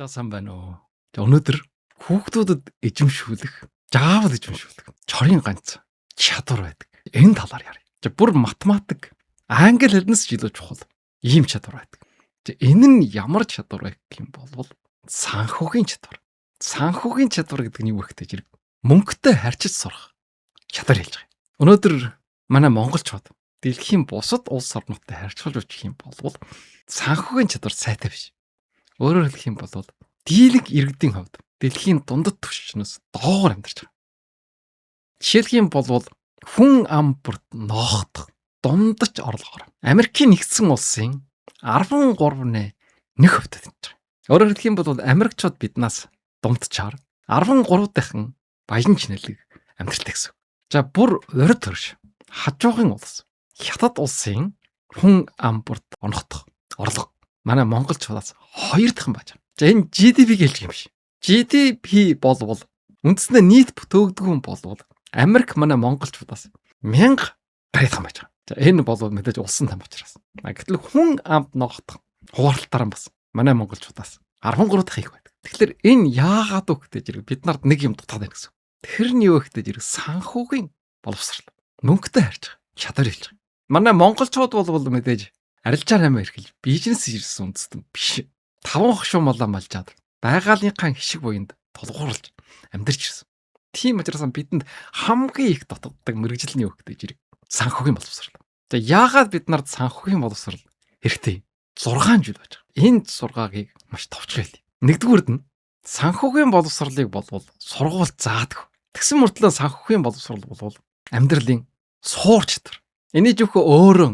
За сайн байна уу. За өнөөдөр хүүхдүүдэд эзэмшүүлэх, заавал эзэмшүүлэх чорын ганц чадвар байдаг. Энэ талаар яръя. За бүр математик, англи хэлнээс ч илүү чухал ийм чадвар байдаг. За энэ нь ямар чадвар вэ гэх юм бол санхүүгийн чадвар. Санхүүгийн чадвар гэдэг нь юу вэ гэдэг зэрэг мөнгөтэй харьцаж сурах чадвар хэлж байгаа юм. Өнөөдөр манай монголчууд дэлхийн бусад улс орнуудтай харьцуулж үзэх юм бол санхүүгийн чадвар сайтай биш. Өөрөөр хэлэх юм бол дийлэнх иргэдийн хувьд дэлхийн дундад түвшнээс доогоор амьдарч байгаа. Жишээлх юм бол хүн ам бүрт ноогдох дундаж орлогоор Америкийн нэгдсэн улсын 13.1% тэнцэж байгаа. Өөрөөр хэлэх юм бол Америкчууд биднээс дунджаар 13 дахин баян чинэлэг амьдралтай гэсэн. За бүр урд төрш хажуугын улс Хятад улсын хүн ам бүрт онохдох орлого манай монголчуудаас 2 дахин баж. За энэ GDP гэж юм биш. GDP болвол үндсэндээ нийт бүтээгдэхүүн болвол Америк манай монголчуудаас 1000 гаруй байж байгаа. За энэ бол мэдээж улсын там учраас. Гэтэл хүн амд ногдох хуваарлалтаар нь бас манай монголчуудаас 13 дахь их байдаг. Тэгэхээр энэ яагаад вэ гэдэг зэрэг бид нарт нэг юм дутаад байна гэсэн. Тэр нь юу вэ гэдэг зэрэг санхүүгийн боловсрал. Мөнгөтэй харьж байгаа. Чадвар хэлж байгаа. Манай монголчууд бол мэдээж арилжаар амиа эрхэлж бизнес хийсэн үндэстэн биш. Таван хошуу малаа малжаад байгалийнхаа хишиг буянд тулгуурлаж амьдарч ирсэн. Тийм учраас бидэнд хамгийн их дутагддаг мэргэжил нь юу гэдэг зэрэг санхүүгийн боловсрал. За яагаад бид нарт санхүүгийн боловсрал хэрэгтэй? 6 жил байж байгаа. Энэ 6-ыг маш товчхон хэлье. Нэгдүгüүрд нь санхүүгийн боловсролыг болвол сургууль заадаг. Тэгсэн мөртлөө санхүүгийн боловсрол болвол амьдралын суур чадвар. Эний зөвхөн өөрөө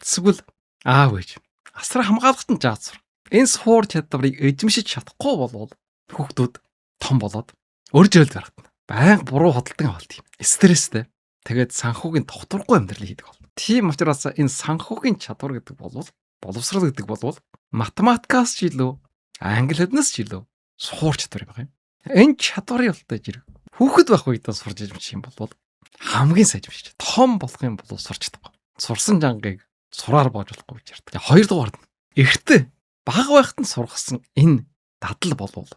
эсвэл аав ээж асар хамгаалагт нь жаад сур. Энэ суур чадварыг эзэмшиж чадахгүй болвол хүүхдүүд том болоод өр жирэлд гаргана. Байнга буруу хөдөлгөөн авалт юм. Стресстэй. Тэгээд санхүүгийн тогтворгүй амьдрал хийдэг бол. Тийм учраас энэ санхүүгийн чадвар гэдэг болвол боловсрол гэдэг болвол математикаас ч илүү англи хэлнээс ч илүү суур чадвар юм байна. Энэ чадварын ултай зэрэг хүүхэд байх үедээ сурж ижимчих юм бол хамгийн сайн юм шиг. Том болох юм бол сурч чадахгүй. Сурсан чангаыг сураар боож болохгүй гэж ярьдаг. Хоёрдугаар нь эртээ бага байхад нь сургасан энэ дадал болвол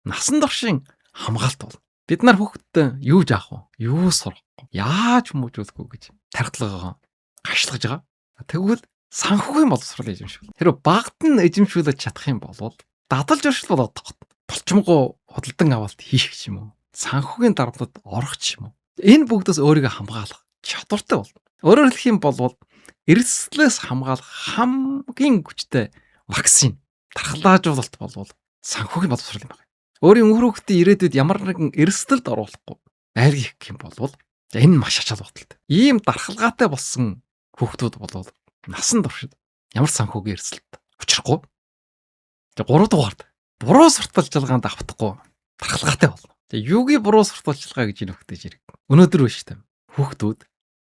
насан туршийн хамгаалт бол. Бид нар хүүхэдтэй юу жаах вэ? Юу сурахгүй? Яаж хүмүүжүүлэх вэ гэж тархитлагаа гашлаж байгаа. Тэгвэл санхүүгийн боловсрол эзэмшүүл. Хэрвээ багад нь эзэмшүүлж чадах юм бол дадал журшил болоод булчимгуу худалдан авалт хийх ч юм уу. Санхүүгийн дарамтад орох ч юм уу. Энэ бүгдээс өөрийгөө хамгаалах чадвартай болно. Өөрөөр хэлэх юм бол эрсдлээс хамгаалах хамгийн хүчтэй вакцин дархлаажуулалт болвол санхүүгийн боловсрол юм байна. Өөрийн үр хүүхдийн ирээдүйд ямар нэгэн эрсдэлд оруулахгүй айлгих гэх юм бол энэ маш ач холбогдолтой. Ийм дархалгаатай болсон хүүхдүүд болвол насан туршид ямар санхүүгийн эрсдэлд учрахгүй. Тэгээ 3 дугаард буруу сурталчилгаанд автахгүй дархалгаатай болно. Тэгээ юугийн буруу сурталчилгаа гэж энэ хөхтэй зэрэг. Өнөөдөр биш тийм. Хүүхдүүд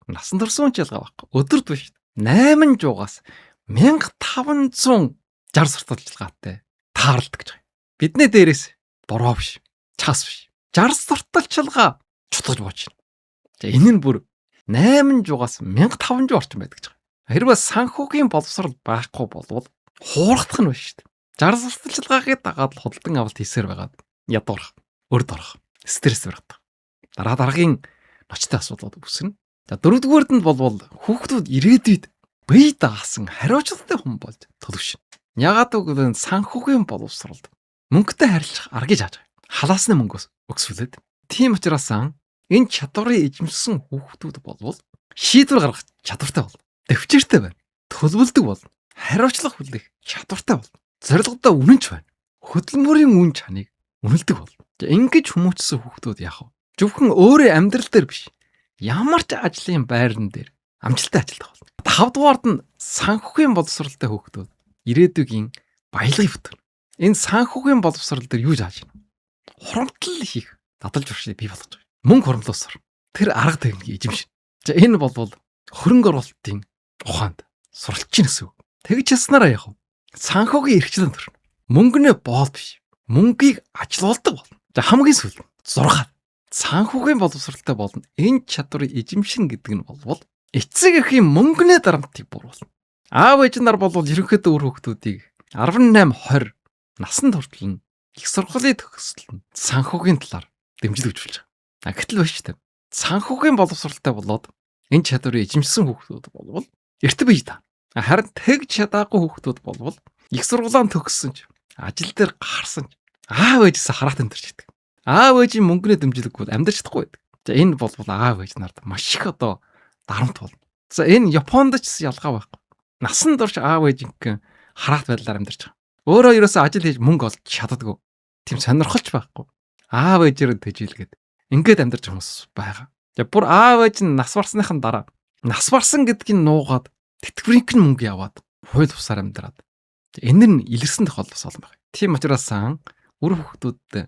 насан турш ялгаа байхгүй. Өдөрт биш. 8 жуугаас 1560 сурталчилгаатай тааралдаг гэж байгаа. Бидний дээрээс бороо биш, час биш. 60 сурталчилгаа чутгаж бууж байна. За энэ нь бүр 8 жуугаас 1500 орчим байдаг гэж байгаа. Хэрвээ санхүүгийн боловсрол байхгүй болвол хуурагдах нь биш шүү дээ. 60 сурталчилгаагийн дагаад л худалдан авалт хийсээр байгаад ядуурах, өрд орох, стресс баригдах. Дараа дараагийн ночтой асуудлууд үүснэ. За дөрөвдүгээрд нь болвол хүүхдүүд ирээдүйд бие даасан хариуцлагатай хүн болж төлөвшнө. Ягаад гэвэл санхүүгийн боловсролд мөнгөтэй харилцах аргыг зааж байгаа. Халаасны мөнгөөс өксвөлээд. Тийм учраас энэ чадварыг эзэмшсэн хүүхдүүд болвол шийдвэр гаргах чадвартай болно. Төвчээртэй байна. Төлөвлөдөг болно. Хариуцлага хүлээх чадвартай болно. Зорилгодоо үнэнч байна. Хөдөлмөрийн үн чаныг үнэлдэг болно. Ингэж хүмүүжсэн хүүхдүүд яах вэ? Зөвхөн өөрийн амьдрал дээр биш. Ямар ч ажлын байран дээр амжилттай ажиллах болно. Тавдугаард нь санхүүгийн боловсролтой хүүхдүүд ирээдүйн баялагын бүтээн. Энэ санхүүгийн боловсрол дээр юу зааж байна? Хурамтлал хийх дадал журшийг бий болгож байгаа. Мөнгө хурамлуусар тэр арга техникийг эзэмшин. За энэ болвол хөрөнгө оруулалтын ухаанд суралцж гин гэсэн үг. Тэгж хэлснараа яг санхүүгийн эрхчлэн төрнө. Мөнгөнөө боол биш. Мөнгийг ажилуулдаг болно. За хамгийн сүүлд 6 санхүүгийн боловсралтай болно. Энэ чадварыг эзэмшин гэдэг нь болвол эцэг эхийн мөнгөний дарамтыг буруулна. Аав ээж нар болвол ерөнхийдөө үр хүүхдүүдийг 18 20 насанд хүртэл нь Их сургуулийн төгсөл нь санхүүгийн талаар дэмжлэг үзүүлж байгаа. Гэтэл биш үү? Санхүүгийн боловсралтай болоод энэ чадварыг эзэмшсэн хүүхдүүд болвол эрт бие та. Харин тэгж чадаагүй хүүхдүүд болвол их сургуулаа төгссөн ч ажил дээр гарсан ч аав ээжээс хараат амьдарч идэг. Аав ээжийн мөнгөний дэмжлэггүй бол амьдарч чадахгүй байдаг. За энэ болвол аав ээж нарт маш их одоо дарамт болно. За энэ Японд ч гэсэн ялгаа байхгүй. Насан турш аав ээжинхэн хараат байдлаар амьдарч байгаа. Өөрөө ерөөсөө ажил хийж мөнгө олж чаддаггүй. Тийм сонирхолч байхгүй. Аав ээжээр тэжийлгээд ингээд амьдарч байгаа хүмүүс байгаа. За бүр аав ээж нь нас барсныхан дараа нас барсан гэдгийг нуугаад тэтгэврийнх нь мөнгө яваад хууль бусаар амьдраад энэ нь илэрсэн тохиолдол бас олон байна. Тийм учраас үр хүүхдүүдтэй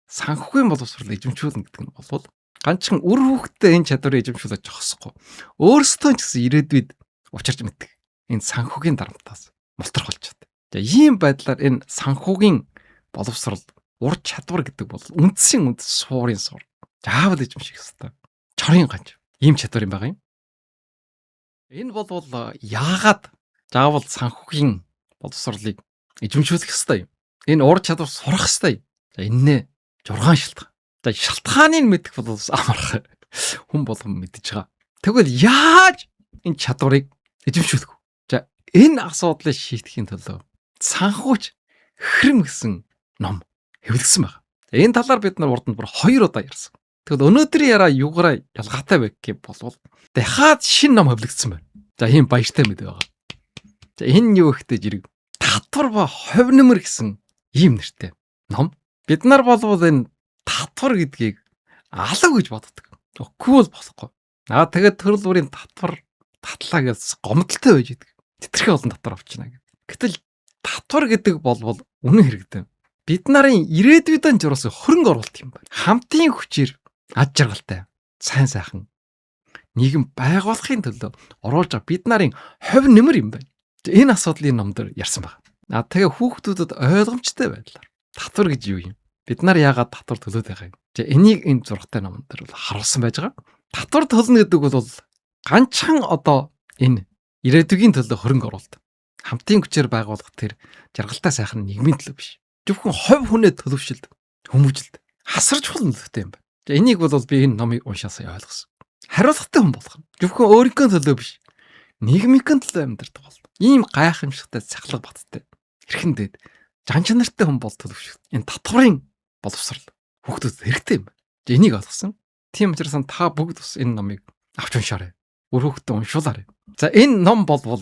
санхүүгийн боловсрол эзэмшүүлнэ гэдэг нь бол ганцхан үр хүүхдтэй энэ чадварыг эзэмшүүлж зогсохгүй. Өөрсдөө ч гэсэн ирээдүйд учирч мэддэг. Энэ санхүүгийн дарамтаас мултрах болж чаддаг. За ийм байдлаар энэ санхүүгийн боловсрол ур чадвар гэдэг бол үндсийн үндэс суурийн сур. Заавал эзэмших ёстой. Чорын ганч ийм чадвар юм байгаа юм. Энэ бол яагаад заавал санхүүгийн боловсролыг эзэмшүүлэх ёстой юм. Энэ ур чадвар сурах ёстой юм. За энэнэ 6 шалтгаан. За шалтгааныг мэдэх бол бас амархан. Хүн болгон мэдж байгаа. Тэгвэл яаж энэ чадварыг эзэмшүүлэх вэ? За энэ асуудлыг шийдэхийн төлөө санхүүч хэрэм гэсэн ном хэвлэгдсэн байна. Энэ талаар бид нар урд нь бүр 2 удаа ярьсан. Тэгвэл өнөөдрийн яриа юугаараа ялгаатай вэ гэх болвол дахиад шинэ ном хэвлэгдсэн байна. За ийм баяртай мэдээ байгаа. За энэ юу ихтэй жирэг татвар ба хувь нэмэр гэсэн ийм нэртэй ном. Бид нар болвол энэ татвар гэдгийг алав гэж боддог. Үгүй бол болохгүй. Аа тэгээд төрөл бүрийн татвар татлаа гэж гомдолтой байж идэг. Тэтэрхий олон татвар авчна гэдэг. Гэтэл татвар гэдэг болвол үнэн хэрэгтэй. Бид нарын ирээдүйдэн жураас хөрөнгө оруулалт юм байна. Хамтын хүчээр ад жаргалтай сайн сайхан нийгэм байгуулахын төлөө оруулж байгаа бид нарын хувь нэмэр юм байна. Энэ асуудлын ном дээр ярьсан байна. А тэгээ хүүхдүүдэд ойлгомжтой байдлаар татвар гэж юу юм? Бид нар яагаад татвар төлөөд байгаа юм? За энийг энэ зурагтай номон дээр бол харуулсан байж байгаа. Татвар төлнө гэдэг бол ганцхан одоо энэ ирээдүйн төлөө хөрөнгө оруулалт. Хамтын хүчээр байгуулах тэр жаргалтай сайхан нийгмийн төлөө биш. Зөвхөн хувь хүнээ төлөвшөлд, хүмүүжилд хасар чухал нөлөөтэй юм байна. За энийг бол би энэ номыг уншаасаа ойлгосон. Хариуцлагатай хүн болох нь. Зөвхөн өөрийнхөө төлөө биш. Нийгмийнхээ төлөө амьдардаг бол. Ийм гайхамшигтай цахилга баттай. Эрхэн дээд жан чанартай хүн бол төлөвшөх. Энэ татварын боловсрал хүүхдүүдэд хэрэгтэй юм байна. Энийг ойлгосон. Тийм учраас та бүгд бас энэ номыг авч уншаарай. Үр хүүхдэд уншуулаарай. За энэ ном болвол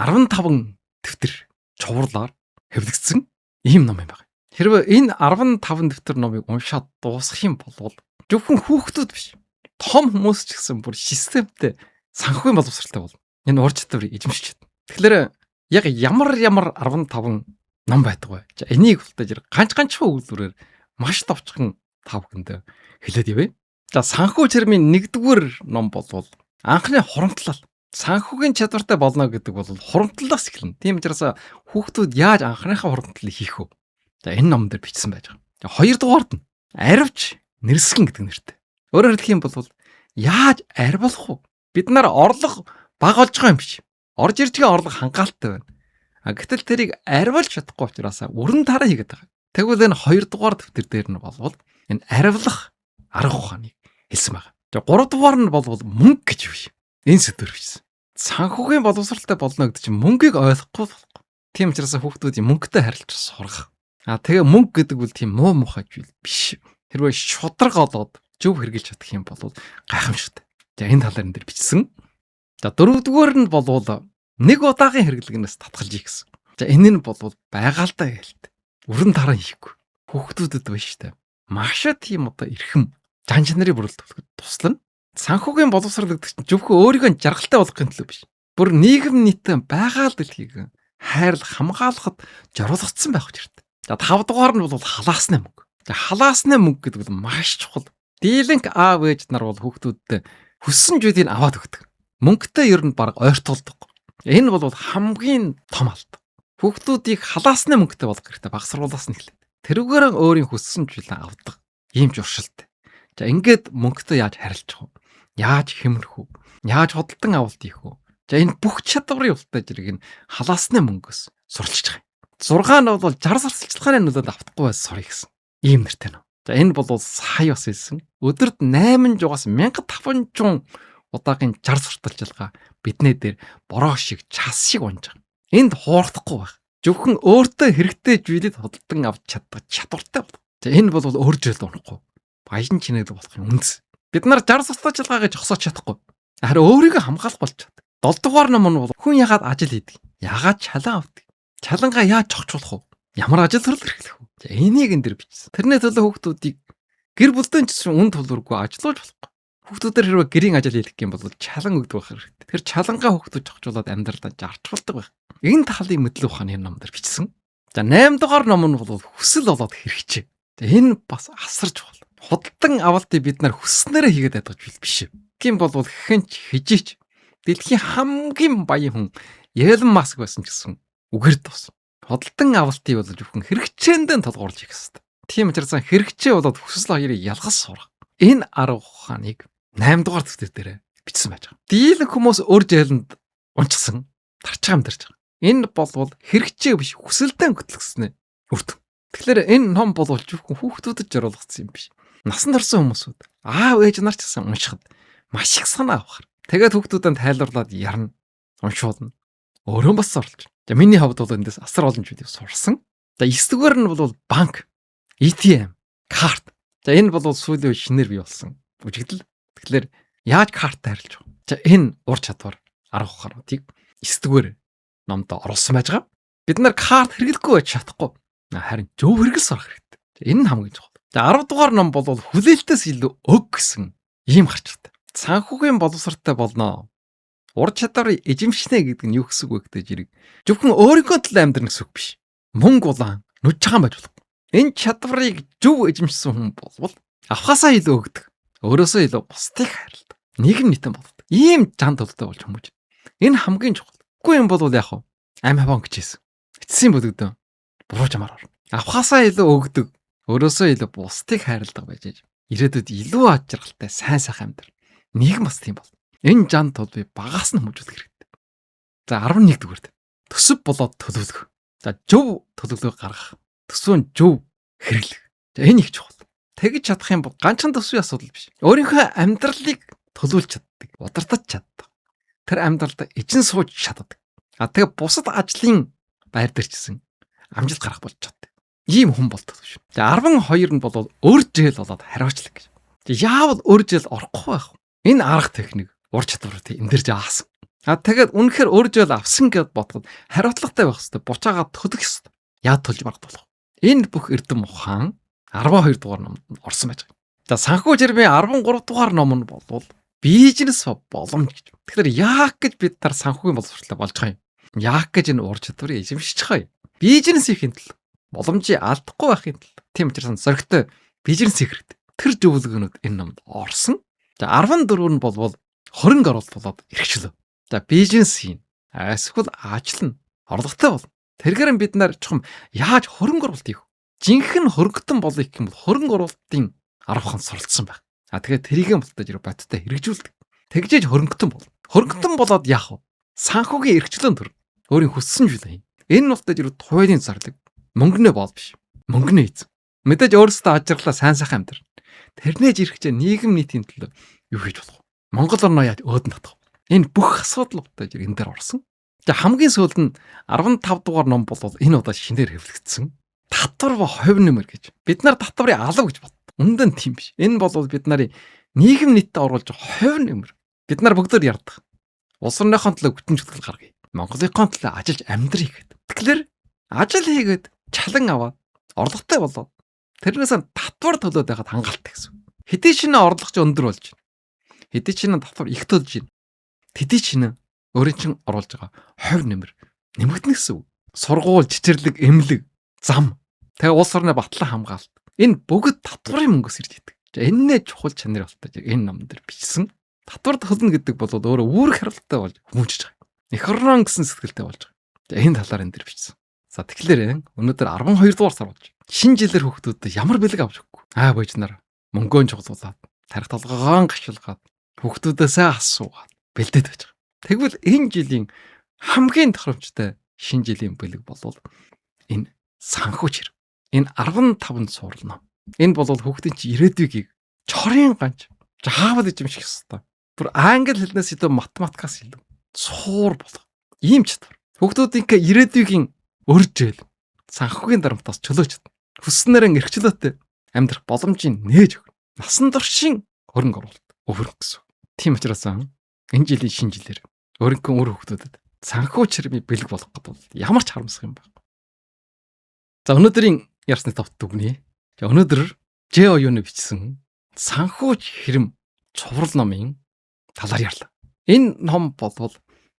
15 дэвтэр чуварлаар хэвлэгдсэн ийм ном юм байна. Хэрвээ энэ 15 дэвтэр номыг уншаад дуусгах юм бол зөвхөн хүүхдүүд биш. Том хүмүүс ч гэсэн бүр системтэй санхүүгийн боловсралтай болно. Энэ ур чадварыг эзэмшиж чадна. Тэгэхээр яг ямар 15 ном байдаг вэ? За энийг болтой зэрэг ганц ганцхан өгүүлбэрээр маш товчхон та бүхэнд хэлээд явъя. За санхүү чирмийн нэгдүгээр ном болвол анхны хурамтлал. Санхүүгийн чадвартай болно гэдэг бол хурамтлалаас эхэлнэ. Тийм учраас хүүхдүүд яаж анхныхаа хурамтлалыг хийх вэ? За энэ ном дээр бичсэн байж байгаа. За хоёрдугаарт нь аривч нэрсгэн гэдэг нэртэй. Өөрөөр хэлэх юм бол яаж аривлах вэ? Бид нар орлого бага олж байгаа юм биш. Орж ирж байгаа орлого хангалттай байна. А гэтэл тэрийг аривлж чадахгүй учраас өрн тараа хийгээд байгаа. Тэгвэл энэ хоёрдугаар дэвтэр дээр нь болвол энэ аривлах арга ухааныг хэлсэн байна. За гуравдугаар нь болвол мөнгө гэж биш. Энэ сэдвэр бичсэн. Санхүүгийн боловсралтай болно гэдэг чинь мөнгийг ойлгохгүй болохгүй. Тийм учраас хүүхдүүдийн мөнгөтэй харилцаж сурах. А тэгээ мөнгө гэдэг бол тийм муу мухай зүйл биш. Хэрвээ шударга олоод зөв хэрэгжилж чадах юм бол гайхамшигтай. За энэ талаар энэ дэр бичсэн. За дөрөвдүгээр нь болвол нэг удаагийн хэрэглэгнээс татгалж ий гэсэн. За энэ нь болвол байгаалтай хэлт. Өрн таран хийхгүй. Хүүхдүүдэд байна штэ. Маш тийм одоо эрхэм жан чанарын бүрэлдэхүүн туслана. Санхүүгийн боловсрал гэдэг чинь зөвхөн өөрийгөө жаргалтай болгохын төлөө биш. Бүр нийгэм нийтэн байгаал дэлхийг хайрлах, хамгаалахад зориулагдсан байх учиртай. За 5 дугаар нь бол халаасны мөнгө. За халаасны мөнгө гэдэг бол маш чухал. Дийлэнх аав ээж нар бол хүүхдүүдтэй хүссэн зүйлийг аваад өгдөг. Мөнгөтэй ер нь баг ойртуулдаг. Энэ бол хамгийн том алт. Хүүхдүүдийг халаасны мөнгөтэй болгох хэрэгтэй баг сургуулиас нь эхлээд. Тэрүүгээр өөрийн хүссэн зүйлээ авдаг. Ийм журшилтай. За ингээд мөнгөтэй яаж харилцах вэ? Яаж хэмнэх вэ? Яаж худалдан авалт хийх вэ? За энэ бүх чадварын ултай зэрэг энэ халаасны мөнгөөс суралцж байгаа юм. 6 нь бол 60 сурталчилгааны нөлөөнд автахгүй байж сурыг гэсэн. Ийм нэртэй ном. За энэ бол сая бас хэлсэн. Өдөрт 800-аас 1500 удаагийн 60 сурталчилгаа бидний дээр бороо шиг час шиг унж байгаа. Энд хуурдахгүй байх. Зөвхөн өөртөө хэрэгтэй зүйлийг худалдан авч чадах чадвартай болох. За энэ бол өөр жил унахгүй. Баян чинэлэг болохын үндэс. Бид нар 60 сурталчилгаа гэж зогсоож чадахгүй. Харин өөрийгөө хамгаалах болж чаддаг. 7 дугаар ном нь бол хүн ягаад ажил хийдэг? Ягаад чалан авдаг? Чалангаа яаж зохицуулах вэ? Ямар ажил төрөл эрхлэх вэ? За энийг энэ дэр бичсэн. Тэрний төлөө хүүхдүүдийг гэр бүлдэн ч гэсэн үн төлбөргүй ажилуулж болохгүй. Хүүхдүүдээр хэрвээ гэрийн ажил хийх юм бол чалан өгдөг байх хэрэгтэй. Тэр чалангаа хүүхдүүд зохицуулаад амьдралаа жарчуулдаг байх. Энэ талын мэдлэг ухааны энэ ном дээр бичсэн. За 8 дугаар ном нь бол хүсэл болоод хэрэгчээ. За энэ бас асар чухал. Худалдан авалтыг бид нар хүснээрээ хийгээд байдаг зүйл биш. Тийм бол хэнч хижээч дэлхийн хамгийн баян хүн Элон Маск байсан ч гэсэн үгээр дуусна. Худалдан авалтыг бол зөвхөн хэрэгчээндээ толгуурлаж хийх хэрэгтэй. Тийм учраас хэрэгчээ болоод хүсэл хоёрыг ялгаж сурах. Энэ арга ухааныг 8 дугаар дэвтэр дээр бичсэн байж байгаа. Дийлэнх хүмүүс өр жээлэнд унчсан, тарчгаа амьдарч байгаа. Энэ болвол хэрэгчээ биш хүсэлдэн хөтлөкснө үр дүн. Тэгэхээр энэ ном бол зөвхөн хүүхдүүдэд зориулагдсан юм биш. Насанд орсон хүмүүсүүд аав ээж нар ч гэсэн уншихад маш их санаа авах. Тэгээд хүүхдүүдэд тайлбарлаад ярна, уншуулна. Өөрөө бас суралж. За миний хувьд бол эндээс асар олон зүйлийг сурсан. За 9 дугаар нь бол банк, ATM, карт. За энэ бол сүүлийн үе шинээр бий болсон үжигдэл. Тэгэхээр яаж карттай харилцах вэ? За энэ ур чадвар арга ухаануудыг 9 дугаар номд оруулсан байж байгаа. Бид нар карт хэрэглэхгүй байж чадахгүй. Харин зөв хэрэгэл сурах хэрэгтэй. Энэ нь хамгийн чухал. За 10 дугаар ном бол хүлээлтээс илүү өг гэсэн ийм гарчтай. Санхүүгийн боловсралтай болно. Ур чадварыг эзэмшнэ гэдэг нь юу гэсэн үг вэ гэдэг зэрэг. Зөвхөн өөрийнхөө төлөө амьдрна гэсэн үг биш. Мөнгө улаан нүд чагаан байж болохгүй. Энэ чадварыг зөв эзэмшсэн хүн болвол авахаасаа илүү өгдөг. Өөрөөсөө илүү бусдыг хайрладаг. Нийгэм нийтэн болдог. Ийм жан төлөвтэй болж хүмүүж. Энэ хамгийн чухал. Үгүй юм бол яах вэ? Ам хаван гэжсэн. Эцсийн бүлэгдэн буруу чамаар орно. Авахаасаа илүү өгдөг. Өөрөөсөө илүү бусдыг хайрладаг байж аж ирээдүйд илүү аж аргалтай сайн сайхан амьдрал. Нийгэм бас тийм бол. Энэ жан тул би багаас нь хүмүүжүүлэх хэрэгтэй. За 11 дугаарт төсөв болоод төлөвлөх. За зөв төлөвлөгөө гаргах. Төсвөө зөв хэрэглэх. За энэ их чухал. Тэгж чадах юм бол ганцхан төсвийн асуудал биш. Өөрийнхөө амьдралыг төлөвлөж чаддаг, удирдах чаддаг. Тэр амьдралд эжин сууж чаддаг. А тэгээ бусад ажлын байр дээр ч гэсэн амжилт гаргах болж чаддаг. Ийм хүн болдог шүү. За 12 нь бол өр жил болоод хариуцлага гэж. Яавал өр жил орохгүй байх вэ? Энэ арга техник ур чадвар тий энэ дэр жаасан. А тэгээд үнэхээр өр жил авсан гэд бодоход хариуцлагатай байх хэрэгтэй. Буцаагаад төлөх хэрэгтэй. Яад төлж маргад болох. Энэ бүх эрдэм ухаан 12 дугаар номонд орсон байж байгаа. За санхүү жирмийн 13 дугаар ном нь болвол бизнес боломж гэж. Тэгэхээр яах гэж бид нар санхүүгийн боловсролтой болж байгаа юм? Яах гэж энэ ур чадварыг эзэмшиж байгаа юм? Бизнес хийхин тулд боломжийг алдахгүй байхын тулд тийм учраас зоригтой бизнес хийх хэрэгтэй. Тэр зөвлөгөөнүүд энэ номонд орсон. За 14 нь болвол хөрөнгө оруулалт болоод эрхчлөө. За бизнес хийн. Эсвэл ажиллана. Орлоготой бол. Тэргээр бид нар чухам яаж хөрөнгө оруулалт хийх вэ? Жинхэнэ хөрөнгөтөн болъё гэх юм бол хөрөнгө оруулалтын арга ухаан суралцсан байх. А тэгээд тэрийг нь болтож бодиттой хэрэгжүүлдэг. Тэгжээж хөрөнгөтөн бол. Хөрөнгөтөн болоод яах вэ? Санхүүгийн эрхчлөөнд төрнө. Өөрийн хүссэн зүйл хийн. Энэ нь болтож туйлын зарлаг. Мөнгөнөө бол биш. Мөнгөнөө эзэн. Мэдээж өөрсдөө ажиглаа сайн сайхан амьдрал. Тэрнээ жирхчээ нийгэм нийтийн төлөө юу хийж болох вэ? Монгол орноо яаж өөдөн татах вэ? Энэ бүх асуудал болтож энэ дээр орсон. За хамгийн сүүлд нь 15 дугаар ном бол энэ удаа шинээр хэвлэгдсэн. Татвар ба хувь нэмэр гэж. Бид нар татврыг алав гэж бод. Үнэндээ нь тийм биш. Энэ бол бид нарын нийгэм нийтэд оруулж хувь нэмэр. Бид нар бүгдээр ярддаг. Улс орныхон төлөө бүтэн чөтгөл гаргая. Монголынхон төлөө ажиллаж амьдрыг гэдэг. Тэгэхээр ажил хийгээд чалан аваад орлоготой болоод тэрнээс татвар төлөөд байхад хангалттай гэсэн. Хэдий чинь орлого ч өндөр болж байна. Хэдий чинь татвар их төлж байна. Тэдий чинь өөрийн чинь оруулж байгаа хувь нэмэр нэмэгдэнэ гэсэн үг. Сургууль, чичирлэг, эмнэлэг, зам, тэгээ улс орны батлан хамгаалалт. Энэ бүгд татварын мөнгөөс ирж идэг. Эннээ чухал чанар болтой энэ ном дээр бичсэн. Татвар төлнө гэдэг бол өөрөө үүрэг хариуцлагатай болж хүмүүжиж байгаа. Эх орноо гэсэн сэтгэлтэй болж байгаа. Энэ талаар энэ дээр бичсэн. За тэгэхээр өнөөдөр 12 дугаар сар болж. Шинэ жилээр хүүхдүүдэд ямар бэлэг авч өгөхгүй. Аа бож нар мөнгөө чуглуулад, тарих толгоогоо гашуулгаад хүүхдүүдээсээ асуугаад бэлдээд байж байгаа. Тэгвэл энэ жилийн хамгийн тохиромжтой шинэ жилийн бэлэг болвол Энэ санхүүч хэрэг. Энэ 15 цуврал ном. Энэ бол хүүхдийн чи ирээдүйгийг чорын ганч жаавал ижимших ёстой. Бүр англи хэлнээс илүү, математикаас илүү суур болох ийм чадвар. Хүүхдүүдийнхээ ирээдүйгийн өржээл санхүүгийн дарамтаас чөлөөж чадна. Хүсснээр эрхчлөөтэй амьдрах боломжийг нээж өгнө. Насан туршийн хөрөнгө оруулалт өвөрнө гэсэн. Тийм учраас энэ жилийн шинэ жилээр өөрийнхөө үр хүүхдүүдэд санхүү чирмийг бэлэг болгох гэдэг бол ямар ч харамсах юм байна. За, өнөөдрийн ярьсны товт дүгнэе. За, өнөөдөр Ж оюуны бичсэн санхүүч хэрэм цуврал номын талаар ярьлаа. Энэ ном болвол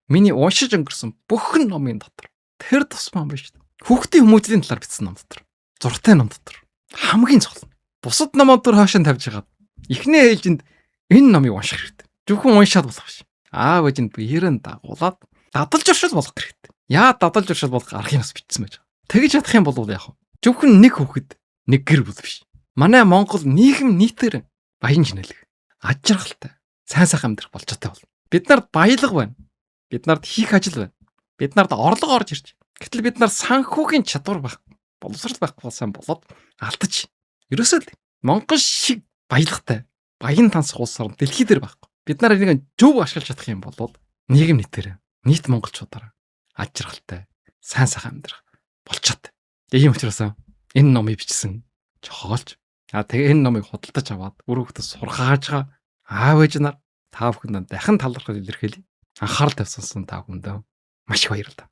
миний уншиж өнгөрсөн бүхэн номын дотор тэр тусмаа биш. Хүүхдийн хүмүүжлийн талаар бичсэн ном дотор, зуртай ном дотор хамгийн цол. Бусад номууд төр хаашаа тавьж хагаад эхний ээлжинд энэ номыг унших хэрэгтэй. Зөвхөн уншаад болох биш. Аав ээж нь биеэрэн дагуулад дадал журшил болох хэрэгтэй. Яа, дадал журшил болох аргыг бас бичсэн байж байгаа. Тэгж чадах юм бол яах вэ? Зөвхөн нэг хүүхэд, нэг гэр бүл биш. Манай Монгол нийгэм нийтээр баян шинэлэг, аж аргалтай, сайн сайхан амьдрах болцоотой болно. Бид нарт баялаг байна. Бид нарт хийх ажил байна. Бид нарт орлого орж ирж. Гэтэл бид нар санхүүгийн чадвар байх, боловсрол байхгүй болсон болоод алдаж. Ерөөсөө л Монгол шиг баялагтай, баян тансах улс орн дэлхий дээр байхгүй. Бид нар энийг зөв ашиглаж чадах юм бол нийгэм нийтээр, нийт монголчуудаараа аж аргалтай, сайн сайхан амьдрах болцоотой. Тийм учраас энэ номыг бичсэн чохоолж, тэгээ энэ номыг худалдаж аваад үр хүүхдэд сургааж байгаа аав ээж нар, та бүхэнд дахин талархал илэрхийлье. Анхаарал тавьсан та бүхэндээ маш их баярлалаа.